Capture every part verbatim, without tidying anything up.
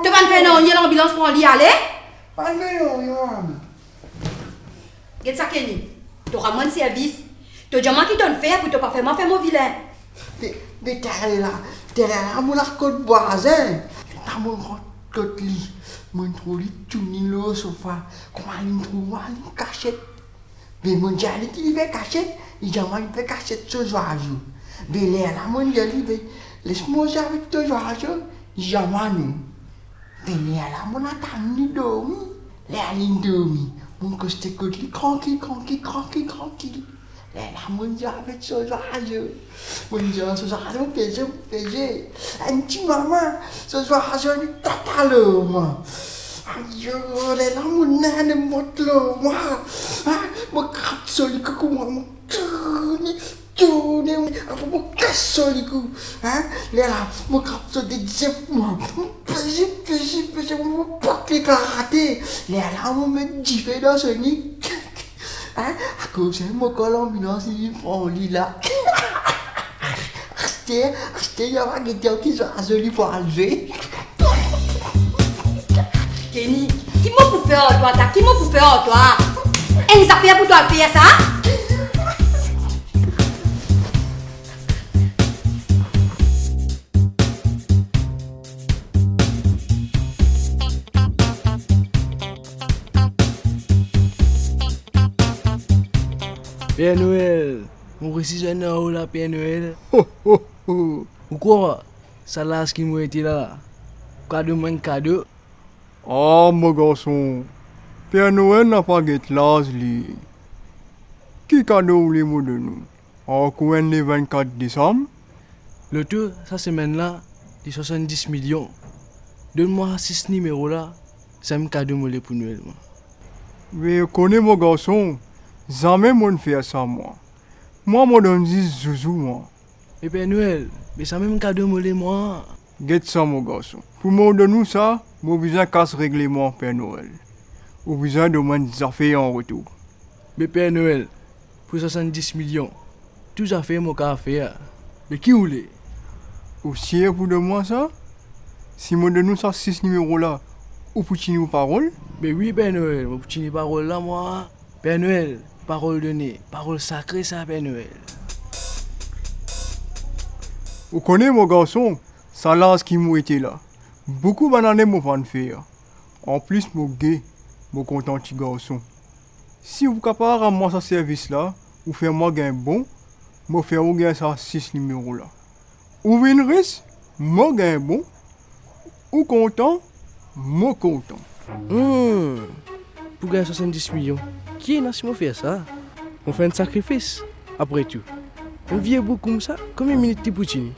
To pa'nn fer nanye, lanbilans pran li ale? Pa'nn fer nanye, mami. Get sa, Kenny. To rann mwa servis. To dir mwa ki to'nn fer pou to pa fer mwa fer mo vilin. Be, be taler la, taler la, mo al kot vwazin. Ler mo rant kot li, mo trouv li tourne lor sofa. Kouma li trouv mwa, li kasiet. Be mo dir li ki li fer kasiet, li dir mwa li fer kasiet so zwazo. Be lerla mo dir li, be les mwa zwe avek to zwazo, li dir mwa non. Be lerla mo al atann li dormi. Ler li dormi, mo koste kot li trankil, trankil, trankil, trankil. Lerla mo dir avek so zwazo, mo dir so zwazo, mo peze, mo peze. Enn ti moman, so zwazo inn tap lor mwa. Ayo, lerla mo nen mont lor mwa. Ah, mo trap so likou kouma mo tourne, tourne, apre mo kas so likou. Hein? Lerla mo trap so de zep mwa. Mo peze, peze, peze, mo pok li par ater. Lerla mo met dife dan so nik. Hein? Akoz sa mo kone lanbilans inn pran li la. Aster, aster, li ava gete ki zwazo li pou al zwe. Kenny, ki mo pou fer ar twa, ta, ki mo pou fer ar twa? Enn zafer pou twa fer sa? Per Noel, mo resi zwenn ar la, Per Noel. Ho, ho, ho. Ou krwar, sa laz ki mo ete la, ou kapav donn mwa enn kado? Ah, mo garson, Per Noel napa get laz li. Ki kado oule mo donn ou? Ankor enn le vennkat desam? Loto sa semenn la, li swasanndis milion. Donn mwa sis nimero la, sa mem kado mo le pou Noel mwa. Me kone mo garson, zame mo'nn fer sa mwa. Mwa mo donn zis zouzou mwa. Me Per Noel, be sa mem kado mo le mwa. Get sa mo garson. Pou mo donn ou sa, mo bizin kas regleman Per Noel. Ou bizin donn mwa enn zafer an retour. Me Per Noel, pou swasanndis milion, tou zafer mo kapav fer. Me ki ou le? Ou sir pou donn mwa sa? Si mo donn ou sa sis nimero la, ou pou tini ou parol? Me wi Per Noel, mo pou tini parol la mwa. Per Noel, parol done, parol sakre sa, Per Noel. Ou kone mo garson, sa laz ki mo ete la, boukou bann ane mo pa'nn fer. Anplis mo ge, mo kontan ti garson. Si ou kapav rann mwa sa servis la, ou fer mwa gagn bon, mo fer ou gagn sa sis nimero la. Ou vinn ris, mo gagn bon, ou kontan, mo kontan. Hmm, pou gagn swasanndis milion, ki ena si mo fer sa? Mo fer enn sakrifis. Apre tou, enn vie boug koumsa, konbien minit li pou tini?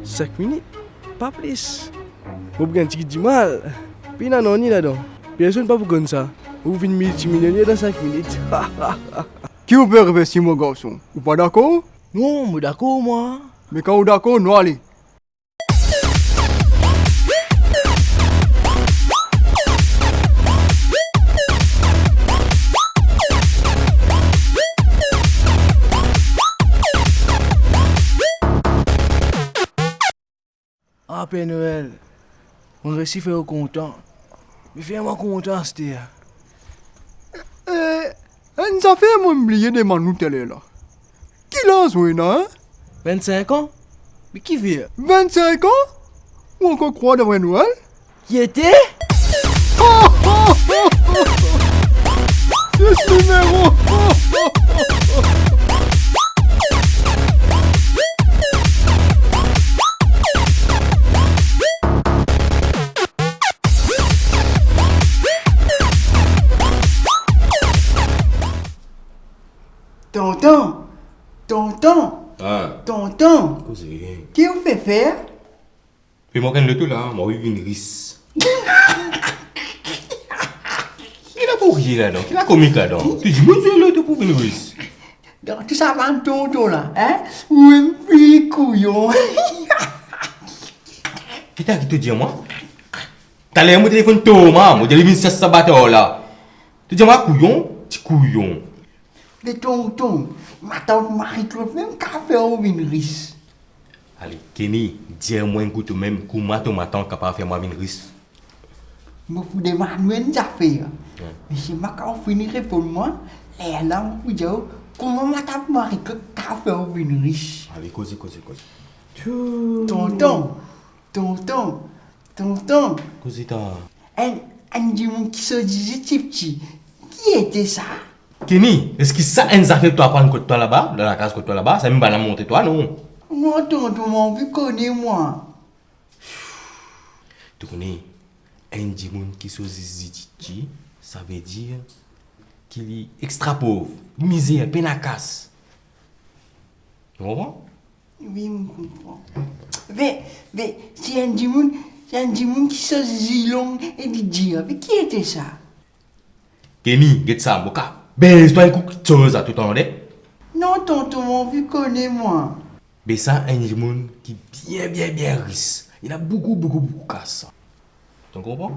Sink minit, pa plis. Mo pou gagn tigit dimal. Pena nanye ladan. Personn pa pou konn sa. Ou vinn miltimilioner dan sink minit. Ki ou pe reflesi, mo garson? Ou pa dakor? Non, mo dakor, mwa. Me kan ou dakor, nou ale. Ah, Per Noel, mo resi fer ou kontan. Me fer mwa kontan aster. Eh, enn zafer mo'nn bliye demann ou taler la. Ki laz ou ena, hein? Vennsenk an? Me ki fer? Vennsenk an? Ou ankor krwar dan Père Noël? Ki ete? Sis nimero! Tonton! Tonton! Ah. Tonton! Koze? Ki ou pe fer? Pe mwa gagn loto la, mwa vinn ris. Ki la pou rir ladan? Ki la komik ladan? To dimoun zwe loto pou vinn ris. Dan tou sa bann tonton la, hein? Ou mem pli kouyon. Ki ta ki to dir mwa? Taler mo telefonn Toma, mo dir li vinn sas sa batar la. To dir mwa kouyon, ti kouyon. Me tonton, matant Marie-Claude mem kapav fer ou vinn ris. Ale, Kenny, dir mwa enn kou tomem, kouma to matant kapav fer mwa vinn ris? Mo pou demann ou enn zafer. Wi. Me si mo kapav fini reponn mwa, lerla mo pou dir ou kouma matant Marikot kapav fer ou vinn ris. Ale, koze, koze, koze. Tonton, tonton, tonton. Koze ta. Enn, enn dimoun ki so zizi tipti. Kiete sa? Kenny, eski sa enn zafer to aprann kot twa laba, dan lakaz kot twa laba? Samem bann la montre twa, non? Non, tonton, mo anvi kone mwa. To kone, enn dimoun ki so zizi tipti, savedir ki li extra pov, mizer, pena kas. To konpran? Wi, mo konpran. Be, be, si enn dimoun, si enn dimoun ki so zizi long e li dir, be kiete sa? Kenny, get sa, mo kapav bes twa enn kou kiksoz la, to tande? Non, tonton, mo anvi kone mwa. Be sa enn dimoun ki bien, bien, bien ris. Li ena boukou, boukou, boukou kas. To konpran?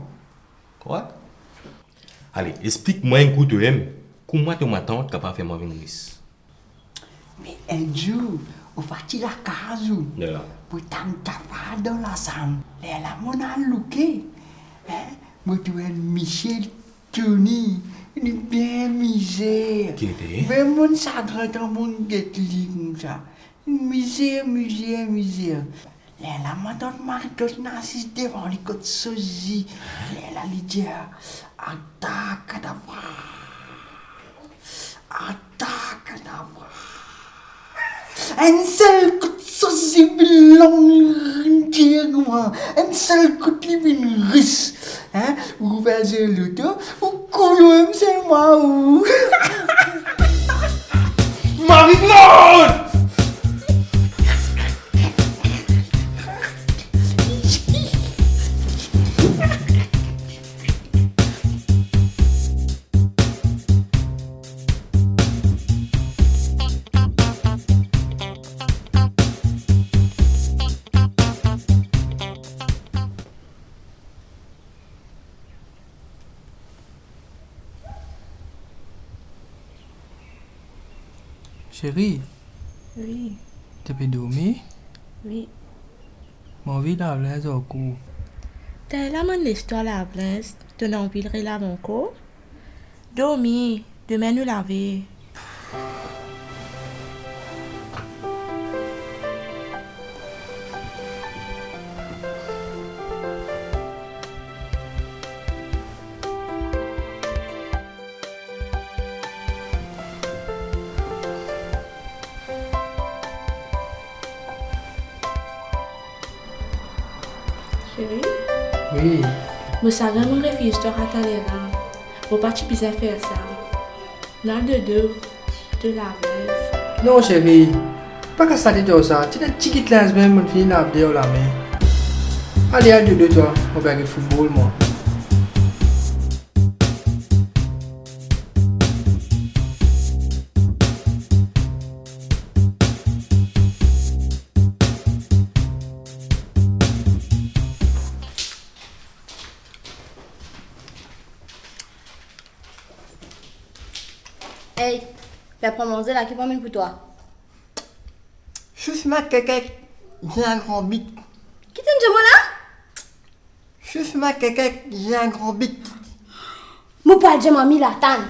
Korek? Ale, explik mwa enn kou tomem, kouma to matant kapav fer mwa vinn ris? Me enn zour, ou parti lakaz ou. Ya. Pou tann tapa dan lasam. Lerla monn al louke. Hein? Mo trouv enn misie touni, li bien mizer. Kiete? Mem monn sagrin kan monn get li koumsa. Mizer, mizer, mizer. Lerla matant Marikot inn asiz devan li kot so zizi. Lerla li dir, "Atakadabra! Atakadabra!" Enn sel kout so zizi vinn long, li vinn dir kouma, enn sel kout li vinn ris. Hein? Ou fer zot loto, ou koulou enn sel mwa ou. Marie-Claude! Seri. Wi. To pe dormi? Wi. Mo anvi lav linz ankor. Tala mo les twa lav linz, to ena anvi relav ankor? Dormi, demin nou lave. Seri? Wi. Mo sagrin mo refiz twa taler la. Mo pa ti bizin fer sa. Al dodo, to lav linz. Non, seri. Pa kas latet ar sa. Ti ena tigit linz mem, mo'nn fini lav deor lame. Ale, al dodo twa. Mo pe al get foutbol, mwa. Ey, fer pran manze la, ki pou amenn pou twa? Sous makekek, zingran bik. Ki to'nn dir mwa la? Sous makekek, zingran bik. Mo pou al dir mami la, tann.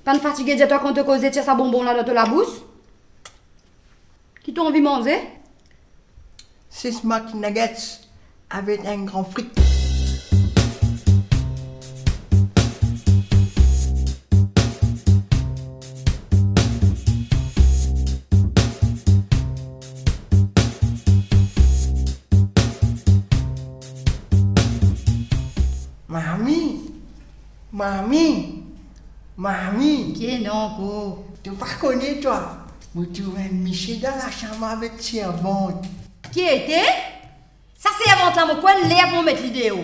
Pa'nn fatige dir twa kan to koze tir sa bonbon la dan to labous? Ki to anvi manze? Six Mac Nuggets avek enn gran frik. Mami, mami, mami. Ki ena ankor? To pa kone twa, mo trouv enn misie dan lasam avek servant. Kiete? Sa servant la, mo konn ler pou mo met li deor.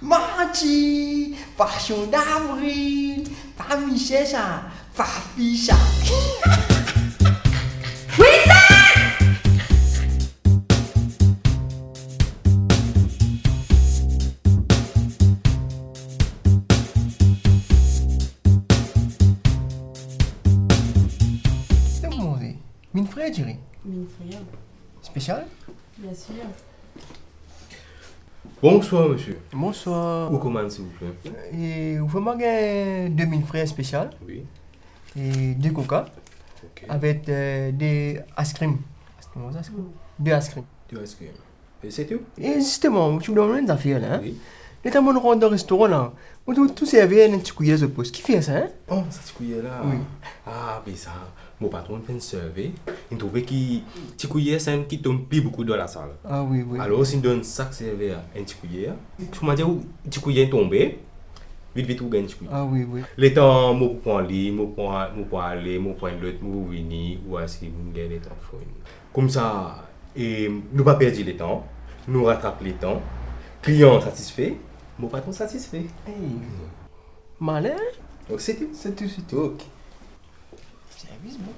Manti, pwason davril, pa misie sa, pa fi sa. Wilson! Spesial? Bien sir. Bonswar, misie. Bonswar. Ou komann, silvouple? E ou fer mwa gagn de mil fre spesial? Wi. E de koka. Ok. Avek, eh, de ice cream. Kouma sa, ice cream? De ice cream. De ice cream. E se tou? E zisteman, mo ti pou demann enn zafer la, hein? Wi. Letan mo rant dan restoran la, mo trouv tou server ena enn ti kwiyer dan zot pos. Kifer sa, hein? Oh, sa ti kwiyer la? Wi. Ah, be sa, mo patron finn serve, li trouve ki ti kwiyer sa enn ki tom pli boukou dan lasal. Ah wi, wi. Alor, si nou donn sak server enn ti kwiyer, koumadir ti kwiyer tonbe, vit, vit ou gagn ti kwiyer. Ah wi, wi. Letan mo pou pran li, mo pou, mo pou ale, mo pran lot, mo pou vini, ou si nou gagn letan finn. Koumsa, e, nou pa perdi letan, nou ratrap letan, klian satisfe, mo patron satisfe. Hey. Malin. Donc, c'est tout. C'est tout, c'est tout. Ok. Servis bon.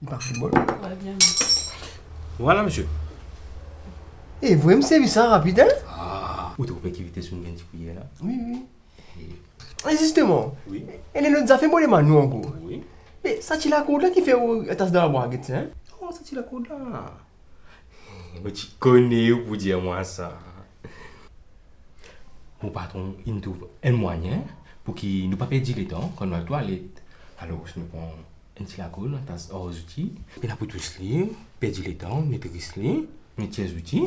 Li pa finn bon. Ouais, bien. Voilà, monsieur. E, vremem servi sa rapid, hein? Ah, ou trouve ki vites nou gagn ti kwiyer la? Wi, wi. E zisteman, wi, ena enn lot zafer mo demann ou ankor. Wi. Me sa ti lakord la kifer ou atas dan labwa, get sa, hein? Oh, sa ti lakord la. Mo ti kone ou pou dir mwa sa. Mo patron, li trouv enn mwayin pou ki nou pa perdi letan kan nou al twalet. Alor, nou pran enn ti lakord, nou atas ar zouti, pena pou tous li, perdi letan, nou tris li, nou tir zouti.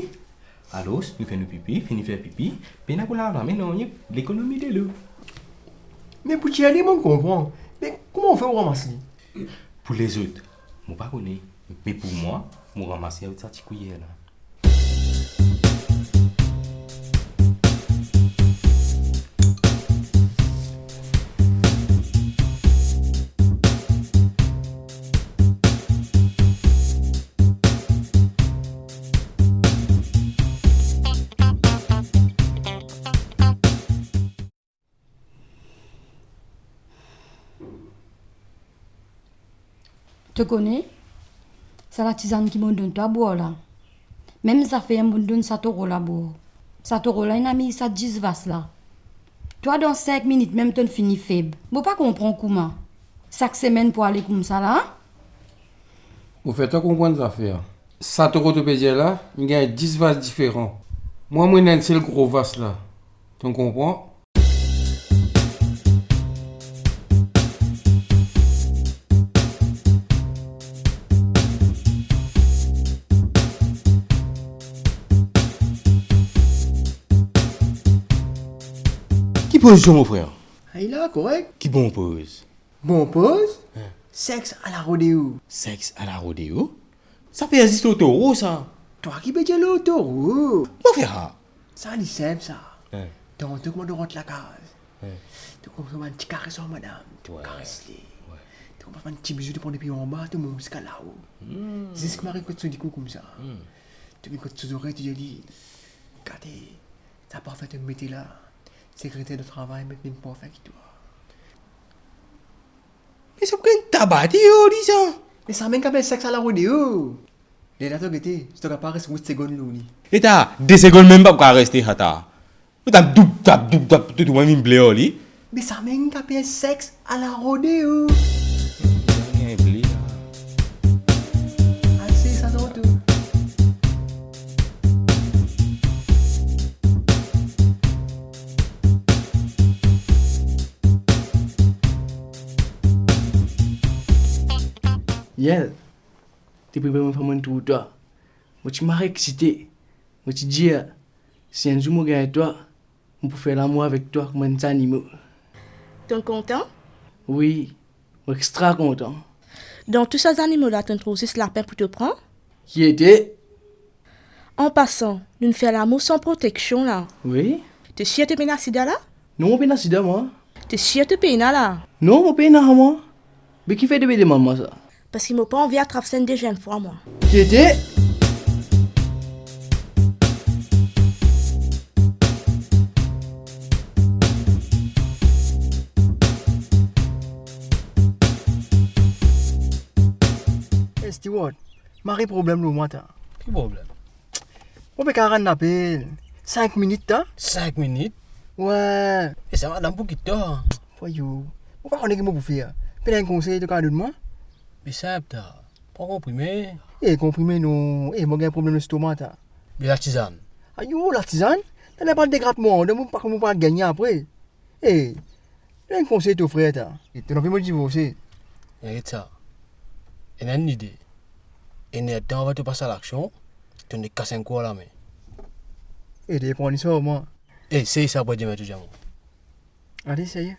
Alor, nou fer nou pipi, fini fer pipi, pena pou lav la, me non, lekonomi delo. Me pou tir li, mo konpran. Me kouma ou fer ou ramas li? Pou lezot, mo pa kone. Me pou mwa, mo ramas li avek sa ti kwiyer la. To kone, sa latizann ki mo donn twa bwar la, mem zafer mo donn sa toro la bwar. Sa toro la inn amir sa dis vas la. Twa, dan sink minit mem, to'nn fini feb. Mo pa konpran kouma. Sak semenn pou ale koumsa la? Mo fer twa konpran zafer. Sa toro to pe dir la, inn gagn dis vas diferan. Mwa, mo ena enn sel gro vas la. To konpran? Ki pozision, mo frer? Ay la, korek. Ki bon poz? Bon poz? Hein. Sex à la rodéo. Sex à la rodéo? Sa fer zis lor toro, sa. Twa ki pe dir lor toro. Mo fer sa. Sa li sinp, sa. Hein. Tanto kouma to rant lakaz. Hein. To koumans bann ti kares ar madam, to kares li. Ouais. To koumans bann ti bizou, to pran depi anba, to mont ziska lao. Hmm. Ziska mari kot so likou koumsa. Hmm. To vinn kot so zorey, to dir li, gate, sa parfin to mete la, sekreter de travay, met mem parfin ki twa. Me sa pou gagn taba deor li sa. Me samem ki apel sex à la rodéo. Lerla to gete, si to kapav res wit segonn lor li. Eta, de segonn mem pa pou kapav reste, ata. Ou tap doub, tap doub, tap, tou, tou, mwa mem ble ar li. Me samem ki apel sex à la rodéo. Bien ble la. Al sey sa tanto. Yeah. Depi mo fam mo trouv twa, mo ti mari eksite. Mo ti dir, si enn zour mo gagn twa, mo pou fer lamour avek twa kouma enn zanimo. To'nn kontan? Wi, mo extra kontan. Dan tou sa zanimo la, to'nn trouv zis lapin pou to pran? Ki ete? An pasan, nou'nn fer lamour san proteksion la. Wi. To sir to pena sida la? Non, mo pena sida, mwa. To sir to pena la? Non, mo pena, mwa. Be kifer to pe demann mwa sa? Parski mo pa anvi atrap sa enn deziem fwa, mwa. Tete! Hey, Stewart, mari problem lor mwa, ta. Ki problem? Mo pe kapav rann lapel. Sink minit, ta? Sink minit? Wi. E sa madam pou kit twa? Voyou. Mo pa kone ki mo pou fer. Pena enn konsey to kapav donn mwa? Li sinp, ta. Pran konprime. Eh, konprime non. Eh, mo gagn problem lestoma, ta. Be latizann. Ayo, latizann? Tane pa degrat mo, donk mo pa, mo pa gagn apre. Eh, donn enn konsey to frer, ta. Eh, to anvi mo divorse? Inkiet sa. Ena enn lide. Enn er tan avan to pas a laksion, to nek kas enn kou ar lame. Eh, depann sa, mwa. Eh, sey sa apre demin to dir mwa. Ale, seye.